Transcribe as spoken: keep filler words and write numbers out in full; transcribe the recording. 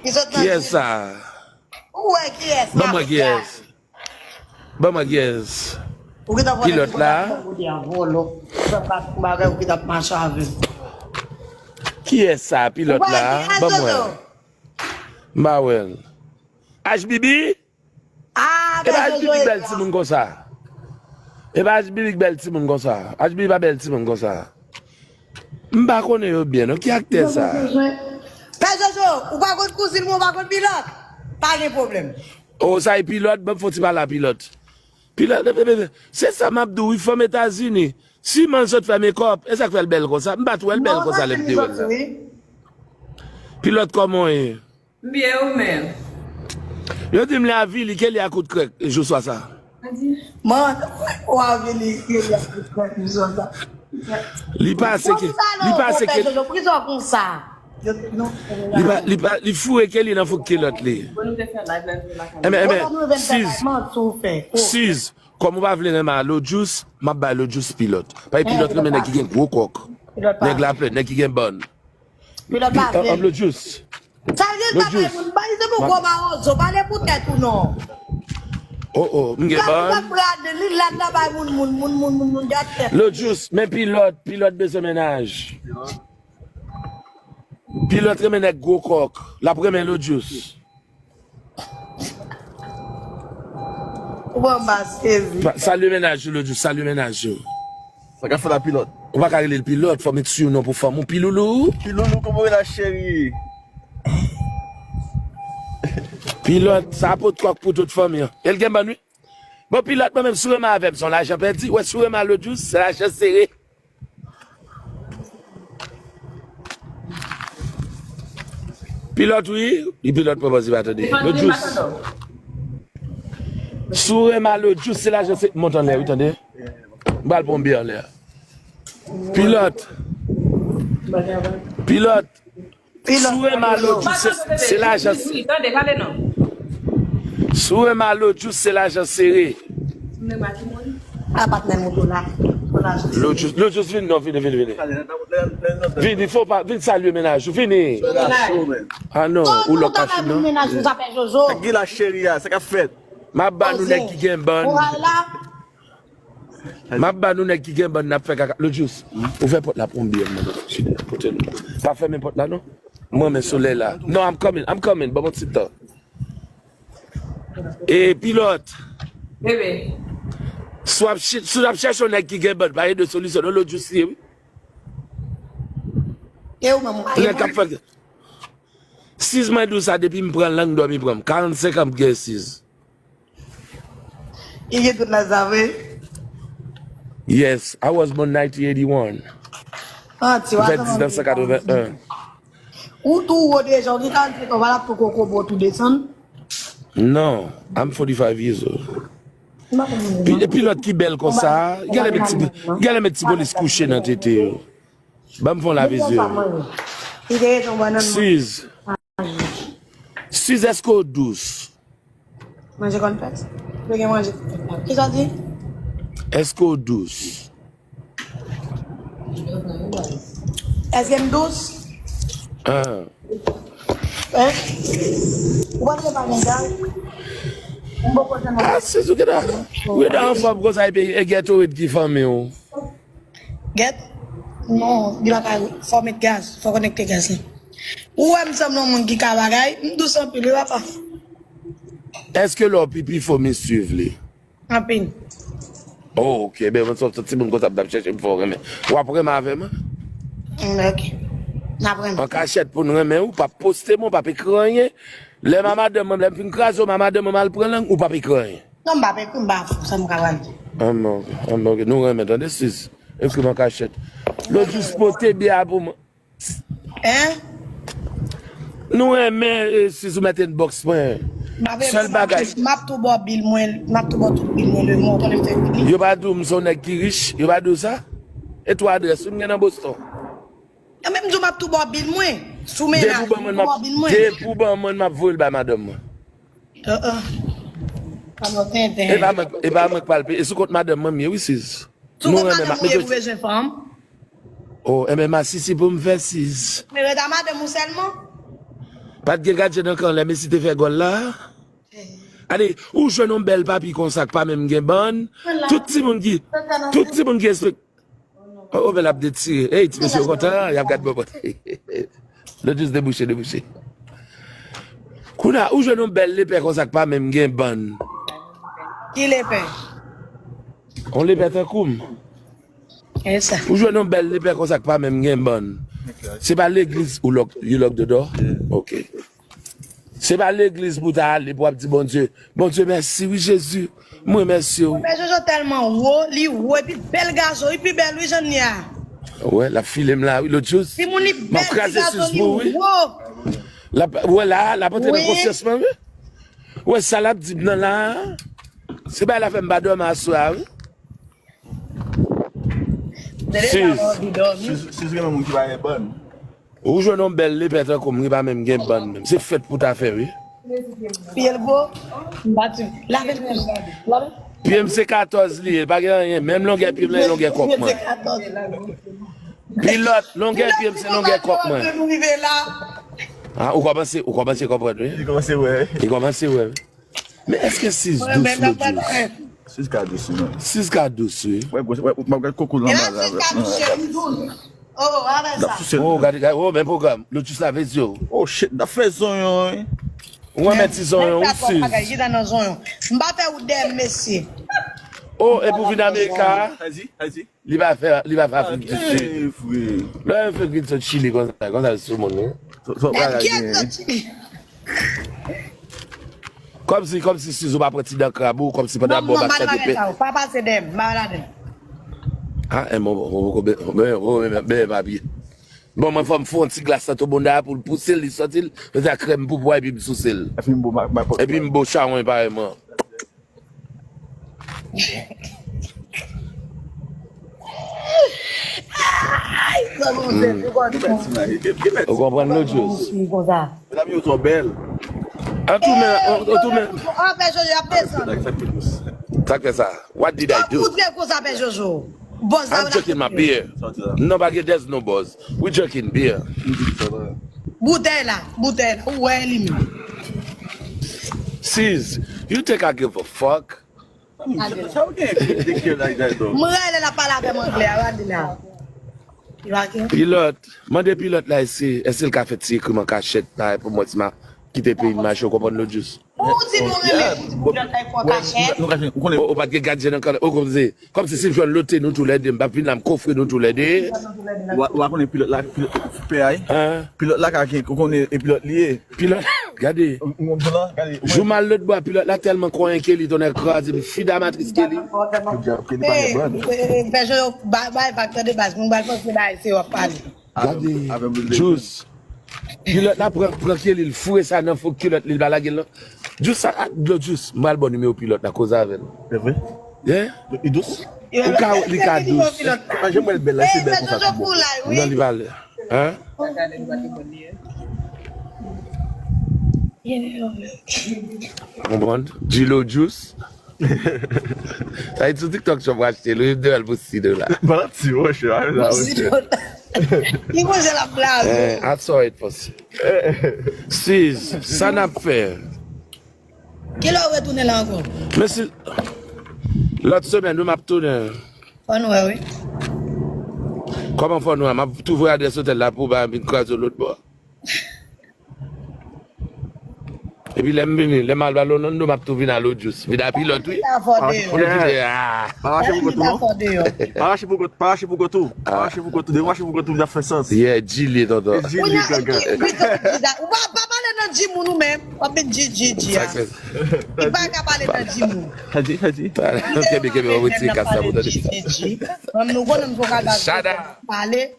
Ki sot nan Kiyès sa? Ou wè kiyès la? Ban mwen kiyès. Ban mwen kiyès. Ou ki t ap vòlè Pilòt la. Ou ki t ap vòlè. Ou t ap bat pou bagay, ou ki t ap mache avè l. Kiyès sa? Pilòt la. Ban mwen. M pa wè l. H B B? Ah, e pa H B B ki bèl timoun konsa. E pa H B B ki bèl timoun konsa. H B B pa bèl timoun konsa. M pa konnen yo byen non. Ki aktè sa? Pè Jojo, ou pa konn kouzin mwen, ou pa konn Pilòt? Pa gen pwoblèm. O, sa e Pilòt, ban m fè yon ti pale a Pilòt. Pilòt, se sa m ap di w wi, fanm Etazini. Si mann sot fè mekòp, e sa k fè l bèl konsa. M pa t wè l bèl konsa lè m te wè l la. Pilòt, kòman w ye? M byen, ou menm? Yo di m li avili, Kelly a kout krèk jou swa sa. Man, ou avili, Kelly a kout krèk jou swa sa. Li pase ke, li pase ke. Poukisa w konsa? Li pa, li pa, li foure Kelly nan fouk kilòt li. Enben, enben, Siz, Siz, kòm ou pa vle renmen a Lojous, m ap bay Lojous Pilòt. Paske Pilòt renmen nèg ki gen gwo kòk. Nèg laplenn, nèg ki gen bòn. Pilòt pa vle. Lojous. Sa vle di l pa bay moun bòn, se pou gwo mawozo, pale pou tèt ou non. Oh, oh, m gen bòn. Pilòt ap rad, li rad la bay moun, moun, moun, moun, moun, moun, gad tèt. Lojous, men Pilòt, Pilòt bezwen mennaj. Pilòt renmen nèg gwo kòk, l ap renmen Lojous. Ou pran m pa sezi. Salye mennaj ou, Lojous, salye mennaj ou. Sa k ap fèt la, Pilòt? Ou pa ka rele l Pilòt, fò m ekskri w non pou fanm ou, Piloulou. Piloulou, kòman w ye la, cheri? Pilòt, sa pot kòk pou tout fanmi an. E l gen bòn, wi. Bon, Pilòt, mwen menm, si w renmen avè m, se yon lajan pèdi. Wè, si w renmen a Lojous, se lajan sere. Pilòt, wi. Li Pilòt pran pòz li pa tande. Lojous. Si w renmen a Lojous, se lajan se, mont anlè, wi, tande. M pral pran yon biyè anlè a. Pilòt. Pilòt. Si w renmen a Lojous, se, se lajan. Si w renmen a Lojous, se lajan sere. A patnè moto la. Lojous, Lojous, vini non, vini, vini, vini. Vini, fò pa, vin salye mennaj ou, vini. Ah non, ou lòk machin nan. Mennaj ou, sa fè Jojo. Sa ki la, cheri a, sa k ap fèt? M ap ba nou nèg ki gen bòn. M ap ba nou nèg ki gen bòn n ap fè kaka. Lojous, ouvè pòt la pou yon biyè, mwen, pote l. Pa fèmen pòt la, non. Mwen, men solèy la. Non, I'm coming, I'm coming. Ban mwen ti tan. E Pilòt. Bebe. Si w ap ch-, si w ap chèche yon nèg ki gen bòn, pa gen de solisyon, non, Lojous li ye, wi. E ou menm, ou pa gen bòn? Nèg k ap fè. Siz mwen di w sa, depi m pran lang dòmi pran m. Karannsenk an m gen, Siz. Li gen tout laj sa vre? Yes, I was born nineteen eighty-one. Fèt diznèf san katreven en. Ou tou wo deja, ou gen karannsenk an, w pa t ap tou kokobo tou desann? Non, I'm forty-five years old. Pi, epi lòt ki bèl konsa, gade met ti, gade met ti polis kouche nan tete yo. Ban m fè yon lave zye. Li te rete yon bannann. Siz. Siz, èske w dous? Manje konn fèt. Ou gen manje konn fèt la. Kisa w di? Èske w dous? Èske m dous? Ah. Hein? Ou panse pa gen gaz? M poko janm. Ah, Siz, ou gentan, ou gentan anfòm konsa, epi e ghetto red ki fanmi w. Gèt? Non, li pa ka fò met gaz, fò konekte gaz la. Ou wè m sanble yon moun ki ka bagay, m dous anpil wi papa. Èske lè w pipi fò m eswiv li? Anpil. Oh, ok, ben mwen se yon timoun konsa m t ap chèche m fè w renmen. W ap renmen avè mwen? Mm, ok. N ap renmen. An kachèt pou n renmen, ou p ap poste mwen, ou p ap ekri anyen. Lè m a madanm mwen, lè m fin kraze w, m a madanm mwen, m al pran lang, ou p ap ekri anyen. Non, m pa pe, m pa fou, sa m ka pral di. Anmè, ok, anmè, ok. Nou renmen, tande, Siz. Ekri m an kachèt. Lojous pote biyè a pou mwen. Hein? Nou renmen, eh, Siz, ou mèt inbox mwen. Sèl bagay. M ap tou ba w bil mwen, m ap tou ba w tout bil mwen demen, ou konnen m fè bil. Yo pa di w m se yon nèg ki rich, yo pa di w sa? E tou adrès ou m gen nan Boston? Nan menm di w m ap tou ba w bil mwen. Sou mennaj, m ap tou ba w bil mwen. Depi w ban mwen, m ap voye l bay madanm mwen. Uh, uh. Pa nan tenten. E pa mwen, e pa mwen k pral peye. E sou kont madanm mwen m ye, wi, Siz. Sou kont madanm ou ye, ou bezwen fanm? Oh, enben, masisi pou m fè, Siz. Men rete a madanm ou sèlman? Pa t gen gadyen nan kan lè Messi te fè gòl la? Gade, ou jwenn yon bèl papi konsa k pa menm gen bann. Tout timoun ki, tout timoun ki espek-, oh, oh, men l ap detire. Ey, ti mesye yo kontan, y ap gad bò bò. Lòt jis debouche, debouche. Kounye a, ou jwenn yon bèl lepè konsa k pa menm gen bann. Ki lepè? Yon lepè tankou m. E sa. Ou jwenn yon bèl lepè konsa k pa menm gen bann. Se pa legliz ou lock, you lock the door? Ok. Se pa legliz pou w ta ale pou w ap di Bondye, Bondye, mèsi wi, Jezi. Mwen remèsye w. Pè Jojo tèlman wo, li wo, epi bèl gason, li pi bèl wi, jan l ye a. Wè, l ap file m la, wi, lòt jou. Timoun, li bèl, ti gason, li wo. L ap, wè la, l ap antre nan konsyans mwen, wi. Wè, sa l ap di m nan la, se bagay la fè m pa dòmi aswè a, wi. Siz. Siz, siz gen moun ki pa gen bann. Ou jwenn yon bèl lepè tankou m, li pa menm gen bann menm. Se fèt pou ta fè, wi. Pye l gwo, m pa t lave l pou lave. Pye m se katòz li ye, li pa gen anyen. Menm longè pye m nan, longè kòk mwen. Pilòt, longè pye m se longè kòk mwen. Ah, ou kòmanse, ou kòmanse konprann, wi. Li kòmanse wè. Li kòmanse wè, wi. Men èske Siz dous, lòt jou? Siz ka dous, non. Siz ka dous, wi. Wè, gwo, wè, m ap gad koko l anba la. Siz ka dous, cheri, dous. Oh, avè sa. Oh, gade, gade, oh, men pwogram. Lòt jou sa vle di yo. Oh, shit, n ap fè zonyon, wi. Ou renmen ti zonyon, wi, Siz. Ki ta nan zonyon? M pa fè ou dèyè, mesye. Oh, epi w vin Amerika? Haiti, Haiti. Li pa fè, li pa fè Afrik di Sid. Lè yo fè grid sot Chili konsa, konsa sou moun, wi. Kòmsi, kòmsi Siz ou pa pran ti dan krab ou, kòmsi pandan ap ba w baskèt epè. Pa pase dèyè m, m pa ladan. Ah, en bon, bon, bon, bon, bon, bon, bon, bon, papye. Bon, mwen fò m fè yon ti glas nan to bonda pou l pouse l, li sòti l, mete krèm pou bwè epi m souse l. Epi m bo chawony parèy mwen. Ou konprann nou, Djous? Medam yo twò bèl. An tou men, an tou men. An pè Jojo ap desann. Sa k fè sa? What did I do? Ou tre konsa pè Jojo. Buzz la. I'm drinking my beer. Non, pa gen, there's no buzz. We drinking beer. Boutèy la, boutèy la. Ou wè li menm. Sis, you think I give a fuck? Sa w gen de kè like that though? M rele l ap pale avè m anglè a, gade la. Pilòt, mande pilòt la isi, èske l ka fè ti ekri m an kachèt, parèy pou mwen ti ma kite peyi m mache, ou konprann lòt jou. Ou di nou renmen pou ti pilòt la ekri w an kachèt? Ou pa t gen gadyen nan kan, ou konn se, kòmsi si m jwenn lote nou toulède, m p ap vin la, m kofre nou toulède. Ou pa konnen pilòt la, pè a, pilòt la ka gen, ou konnen e pilòt li ye. Pilòt, gade. Jou m al lòt bò a, pilòt la tèlman konyen ke li, tonnè kraze m, fida matris ke li. Pè Jojo, bay vag tande baz, moun pral panse bagay se w ap pale. Gade, Djous. Pilòt la pran, pran ke li, l foure sa nan fon kilòt li, l pa lage l non. Djous sa, a, dlo Djous, m pral ba w nimewo pilòt la, koze avè l. Se vre? Li dous? Ou ka, li ka dous. Mwen janm wè l bèl la, se bèl konsa tou bon. Non, li pa lè. Hein? Konprann? Djilo Juice. Sa vle di sou TikTok Trump achte l, wi, m te wè l pou si dola. Manti, monchè, a sa, monchè. Li panse l ap blaze. Eh, I saw it for si. Sis, sa n ap fè? Kilè w retounen la ankò? Men si, lòt semèn, wi, m ap tounen. Fò n wè, wi. Kòman fò n wè? M ap tou voye adrès otèl la pou w ba m vin kraze w lòt bò. Epi lè m vini, lè m al ba Lonondo, m ap tou vin a Lodjous. Vin a Pilòt, wi. Sa fò deyò. Pou nou kite, ah. Pa mache pou kont ou, non? Sa fò deyò. Pa mache pou kont, pa mache pou kont ou. Pa mache pou kont ou. Depi w mache pou kont ou, li ap fè sans. Yeah, Djili, tonton. E Djili, kankan. Ou pa, pa pale nan Dji moun ou menm. W ap met Dji, Dji, Dji a. Li pa ka pale nan Dji moun. Sa di, sa di. Kenbe, kenbe, w ap retire kas la pou tande. Dji, Dji, Dji. Mwen, nou konnen m fò ka pale.